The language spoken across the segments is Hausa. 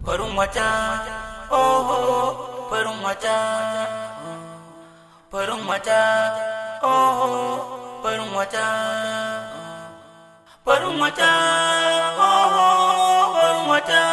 Farin wata, oho, farin wata, farin wata, oho, farin wata, farin wata, oho, farin wata.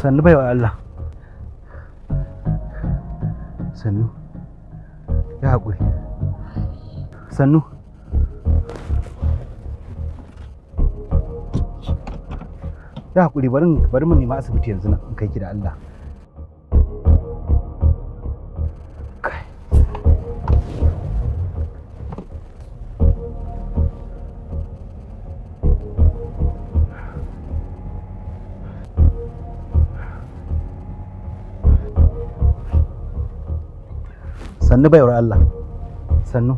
Sannu baiwa Allah, sannu, ya haƙuri, sannu. Ya haƙuri, bari mu nemi asibiti yanzu nan in kai ki da Allah. Sannu baiwar Allah, sannu,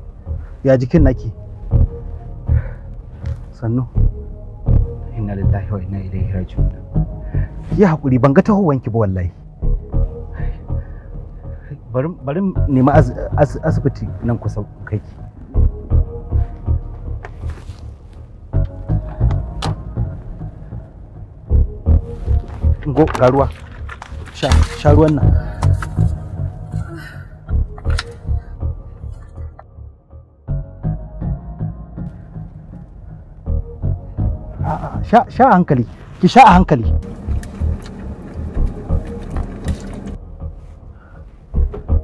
ya jikin naki? Sannu. Inna lillahi wa inna ilaihi raji'un. Ki haƙuri, ban ga tahowanki ba wallahi. Bari nemi asibiti nan kusa kai ki. Go, ga ruwa, sha ruwan nan. Sha a hankali, ki sha a hankali.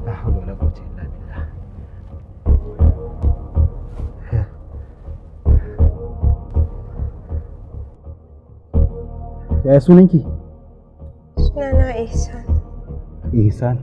La hawla wala quwwata illa billah. Yaya sunanki? Sunana Ihsan. Ihsan.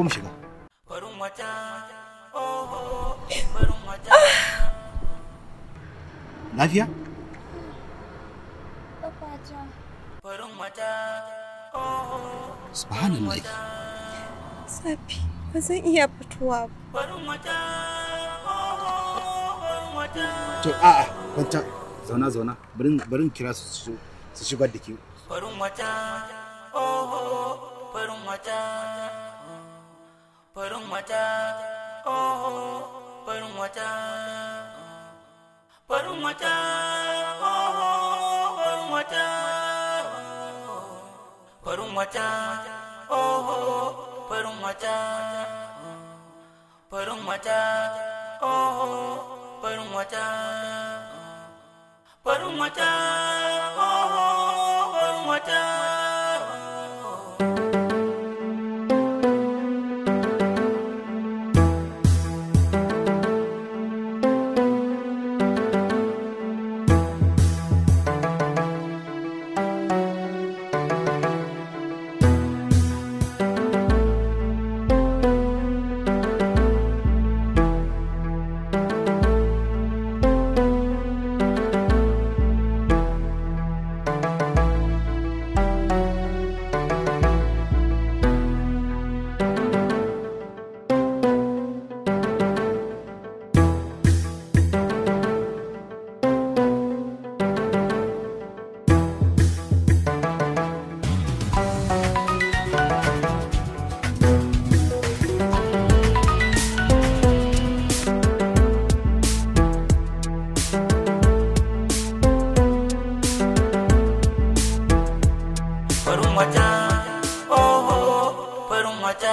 Ɗauko mu shiga. Lafiya? Subhanallah. Safi, ba zan iya fitowa ba. To a'a, kwanta. Zauna zauna, bari kira su su shigar da ke. Farin wata, oh, farin wata, farin wata, oh, farin wata, farin wata, oh, farin wata, farin wata, oh, farin wata, farin wata, oh, farin wata, farin wata, oh, farin wata. Farin wata, oh, farin wata,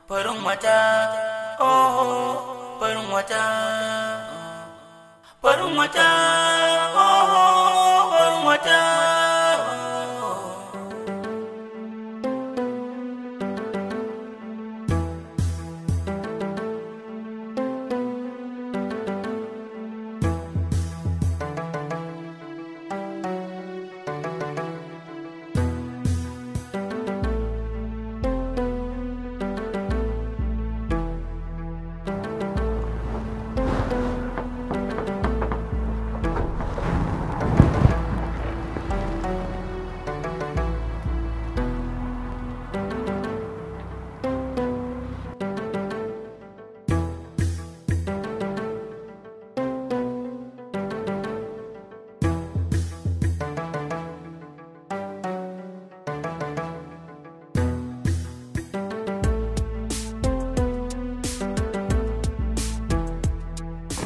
farin wata, oh, farin wata, farin wata, oh, farin wata.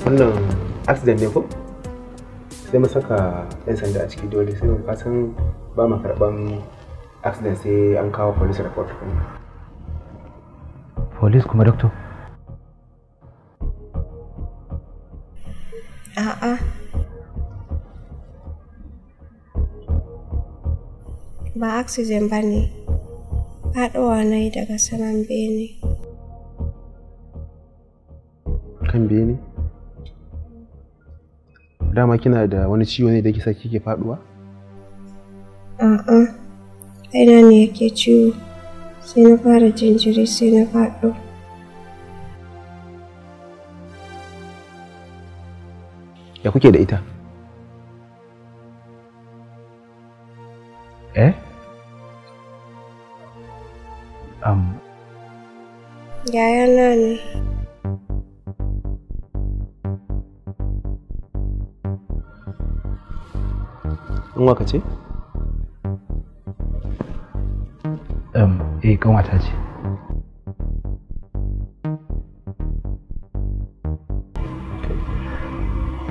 Wannan accident ne ko? Sai mu saka 'yan sanda a ciki dole sai mu kasan ba mu karban accident sai an kawo police report kuma. Police kuma doctor? A'a. Ba accident ba ne. Faɗowa na yi daga saman bene. Kan bene? Dama kina da wani ciwo ne da yake sa kike faduwa? A'a, kaina ne yake ciwo. Sai na fara jinjiri sai na faɗo. Ya kuke da ita? Eh? Yayana ne. In waka ce? Eh, kanwata ce.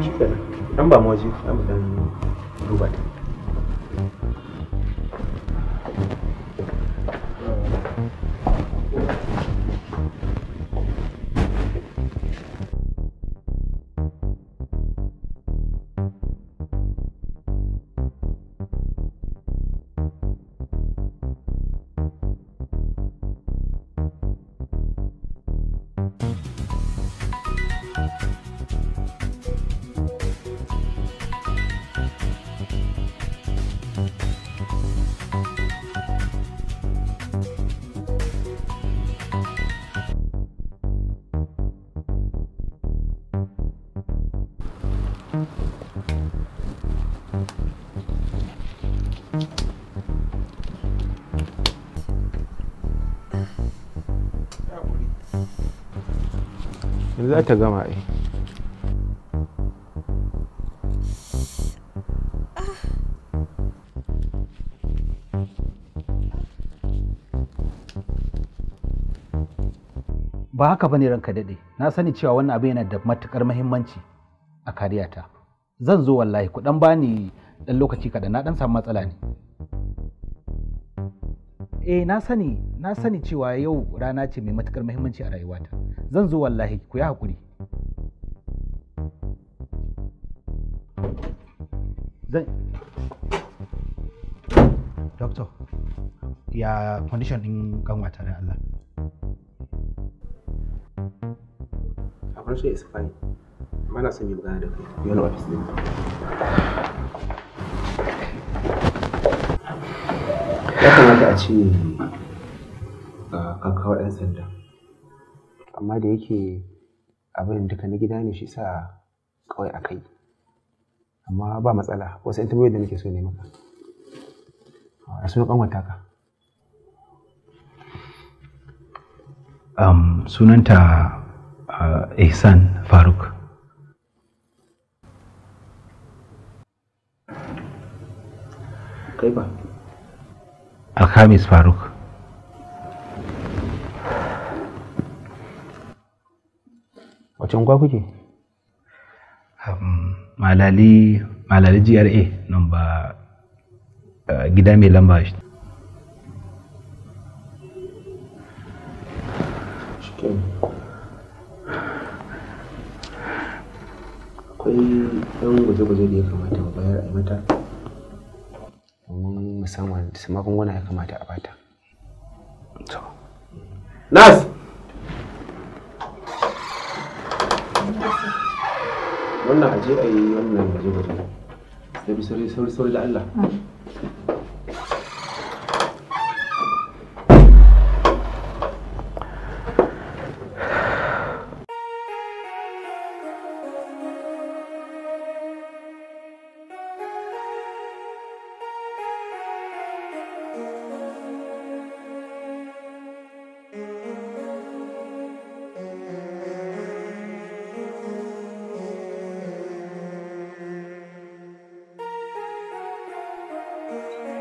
Shikenan. Dan ba mu waje, za mu dan duba ta. Yanzu za ta gama ai. Ba haka bane ranka dade. Na sani cewa wannan abin yana da matukar muhimmanci a kariyata. Zan zo wallahi, ku dan bani dan lokaci kaɗan, na dan samu matsala ne. Eh, na sani, na sani cewa yau rana ce mai matukar muhimmanci a rayuwata. Zan zo wallahi, ku yi hakuri. Zan Doctor, ya condition din kanwata da Allah? A condition is fine. Amma na son yi magana da kai. Biyo ni office din. Ya kamata a ce ka kawo 'yan sanda. Amma da yake abin duka na gida ne shi sa kawai aka yi. Amma ba matsala, wasu 'yan tambayoyi da nake so ne maka. A sunan ƙanwata ka? Sunanta Ihsan Faruk. Kai ba? Alhamis Faruk. Wace unguwa kuke? Malali, Malali GRA, namba gida mai lamba. Shikenan. Akwai ɗan gwaje-gwaje da ya kamata mu bayar a yi mata. Domin musamman su magunguna ya kamata a bata. To. Nas! Wannan aje a yi wannan gwaje-gwaje. Sauri sauri sauri sauri da Allah.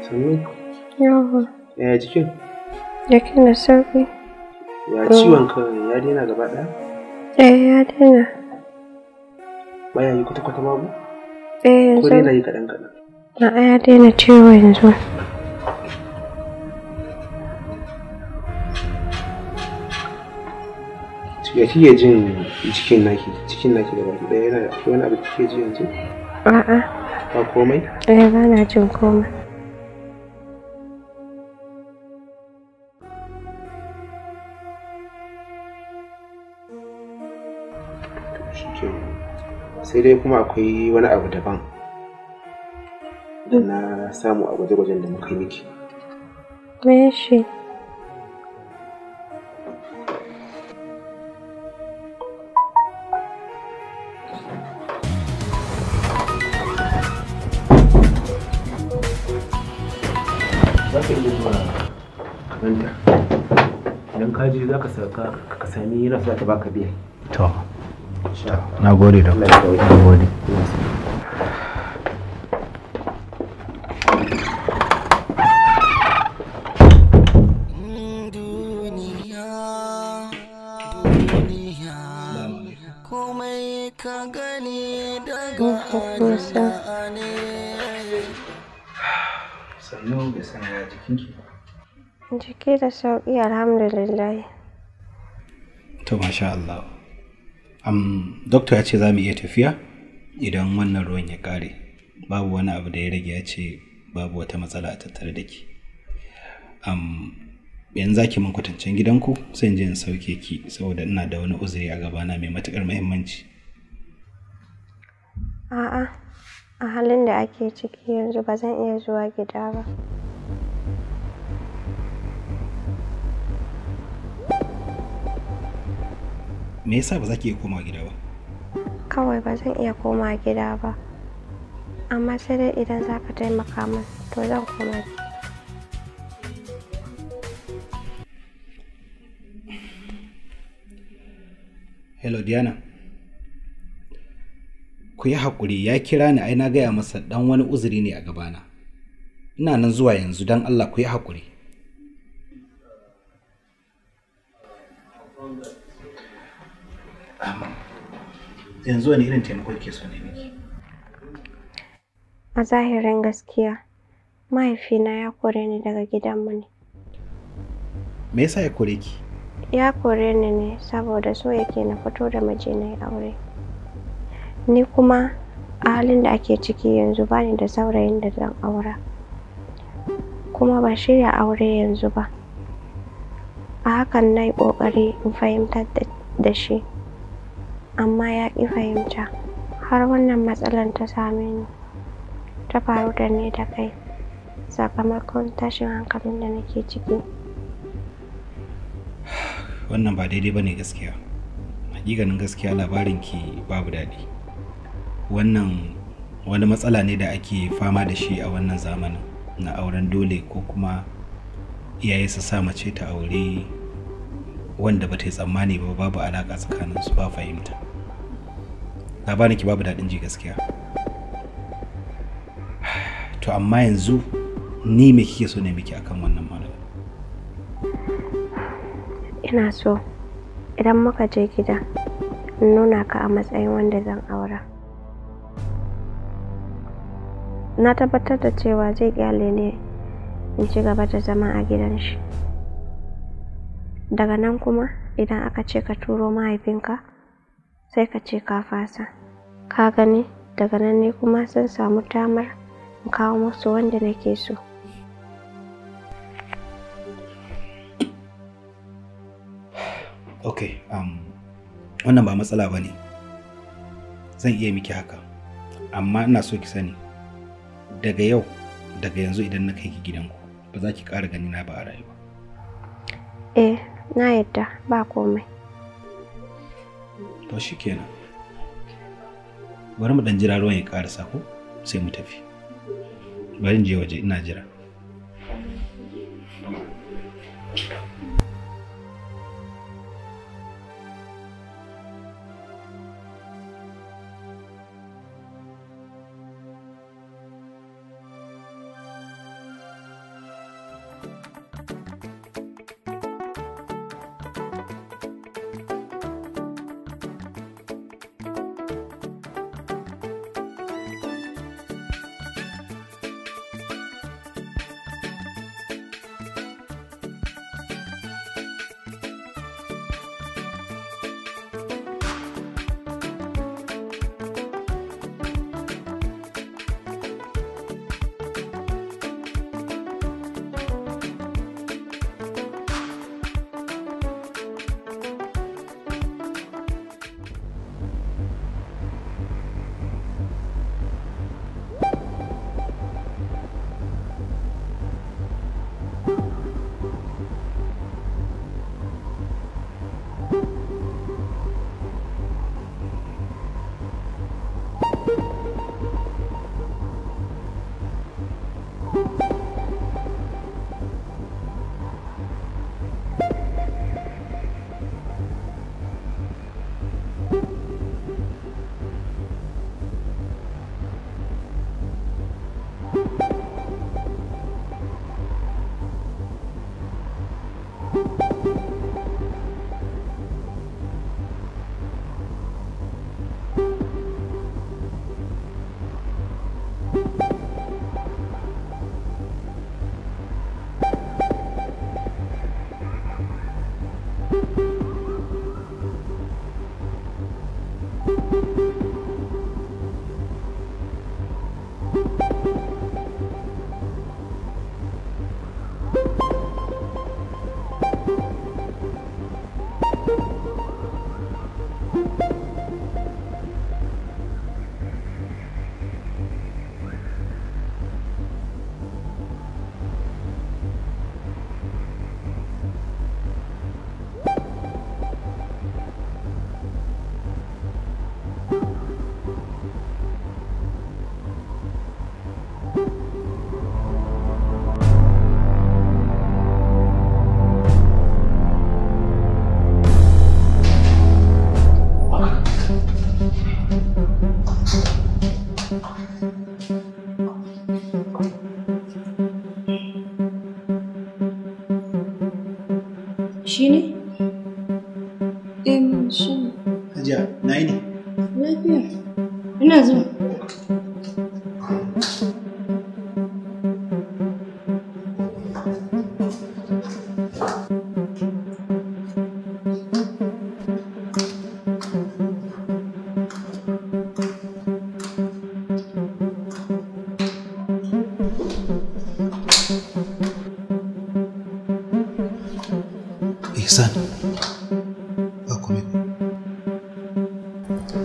Sannu. Yawwa. Yaya jikin? Jikin da sauƙi. Ya ciwon kan ya daina gaba ɗaya? Eh, ya daina. Baya yi kwata-kwata babu? Eh, Ko daina yanzu. yi kaɗan-kaɗan? A'a, ya daina ciwo yanzu. Ya kike jin jikin naki? Jikin naki gaba ɗaya yana da akwai wani abu da kike ji yanzu? A'a, Ba komai? eh, ba na jin komai. To shikenan. Sai dai kuma akwai wani abu daban da na samu a gwaje-gwajen da muka yi miki. Me shi? Za ka iya zuwa kamanta. Idan ka je za ka saka ka sami nurse za ta baka biya. To, na gode doctor. Na gode. Duniya, duniya, komai ka gani daga Allah ne. Sannu bai san ya jikinki. Jiki da sauƙi, alhamdulillah. To masha Allah. Doctor ya ce za mu iya tafiya idan wannan ruwan ya ƙare. Babu wani abu da ya rage, ya ce babu wata matsala a tattare da ki. Yanzu za ki min kwatancen gidanku sai in je in sauke ki saboda ina da wani uzuri a gabana mai matuƙar muhimmanci. A'a, a halin da ake ciki yanzu ba zan iya zuwa gida ba. Me yasa ba za ki iya komawa gida ba? Kawai ba zan iya koma gida ba. Amma sai dai idan za ka taimaka min, to zan koma. Hello Diana. Ku yi haƙuri, ya kira ni, ai na gaya masa ɗan wani uzuri ne a gabana. Ina nan zuwa yanzu, don Allah ku yi haƙuri. Yanzu wani irin taimako ke so ne miki? A zahirin gaskiya, mahaifina ya kore ni daga gidanmu ne. Me yasa ya kore ki? Ya kore ni ne saboda so yake na fito da miji na yi aure. Ni kuma a halin da ake ciki yanzu bani da saurayin da zan aura. Kuma ban shirya aure yanzu ba. A hakan na yi ƙoƙari in fahimtar da shi, amma ya ƙi fahimta. Har wannan matsalar ta same ni, ta faru da ni da kai sakamakon tashin hankalin da nake ciki. Wannan ba daidai ba ne gaskiya. Hakikanin gaskiya labarinki babu daɗi. Wannan wani matsala ne da ake fama da shi a wannan zamanin na auren dole, ko kuma iyaye su sa mace ta aure wanda ba ta yi tsammani ba, babu alaƙa tsakaninsu, ba fahimta. Labarinki babu daɗin ji gaskiya. To amma yanzu ni me kike so ne miki akan wannan malamin? Ina so idan muka je gida in nuna ka a matsayin wanda zan aura. Na tabbatar da cewa zai ƙyale ni in ci gaba da zama a gidan shi. Daga nan kuma idan aka ce ka turo mahaifinka, sai ka ce ka fasa. Ka gani, daga nan ne kuma zan samu damar in kawo musu wanda nake so. Ok, wannan ba matsala ba ne. Zan iya miki haka, amma ina so ki sani daga yau, daga yanzu idan na kai ki gidanku, ba za ki ƙara ganina ba a rayuwa. Eh, na yadda, ba komai. To shikenan. Bari mu ɗan jira ruwan ya ƙarasa ko sai mu tafi. Bari in je waje ina jira. Hajiya, na yi ne? Lafiya. Ina zuwa. Ihsan, ba komai.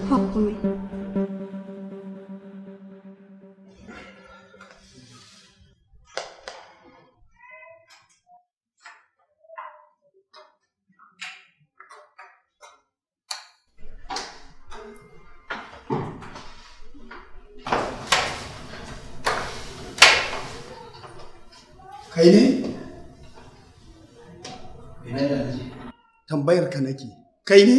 Ba komai. Kai ne? Tambayar ka nake. Kai ne?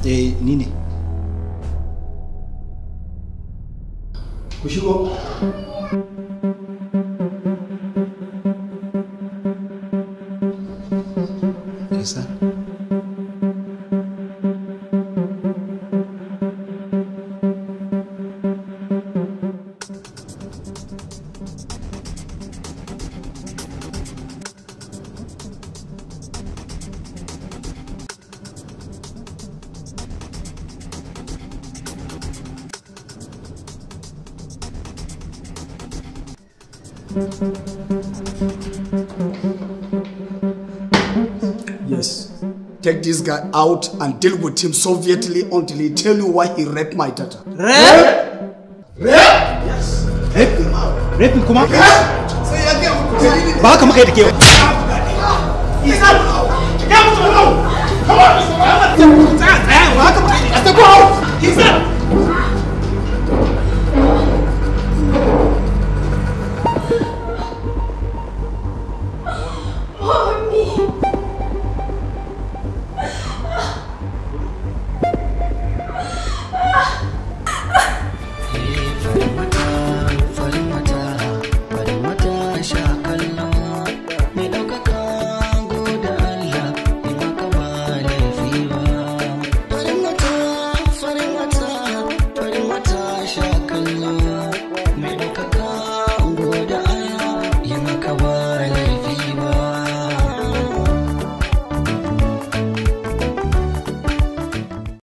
Eh, ni ne. Ku shigo. Ihsan. Yes. Take this guy out and deal with him sovietly until he tell you why he raped my daughter. Rape? Rape? Yes. Rape? Rape kuma? Sai ya gaya muku dalilin Ba haka muka yi da ke ba. Come on! Tsaya, tsaya, ba haka muka yi. A sako hau!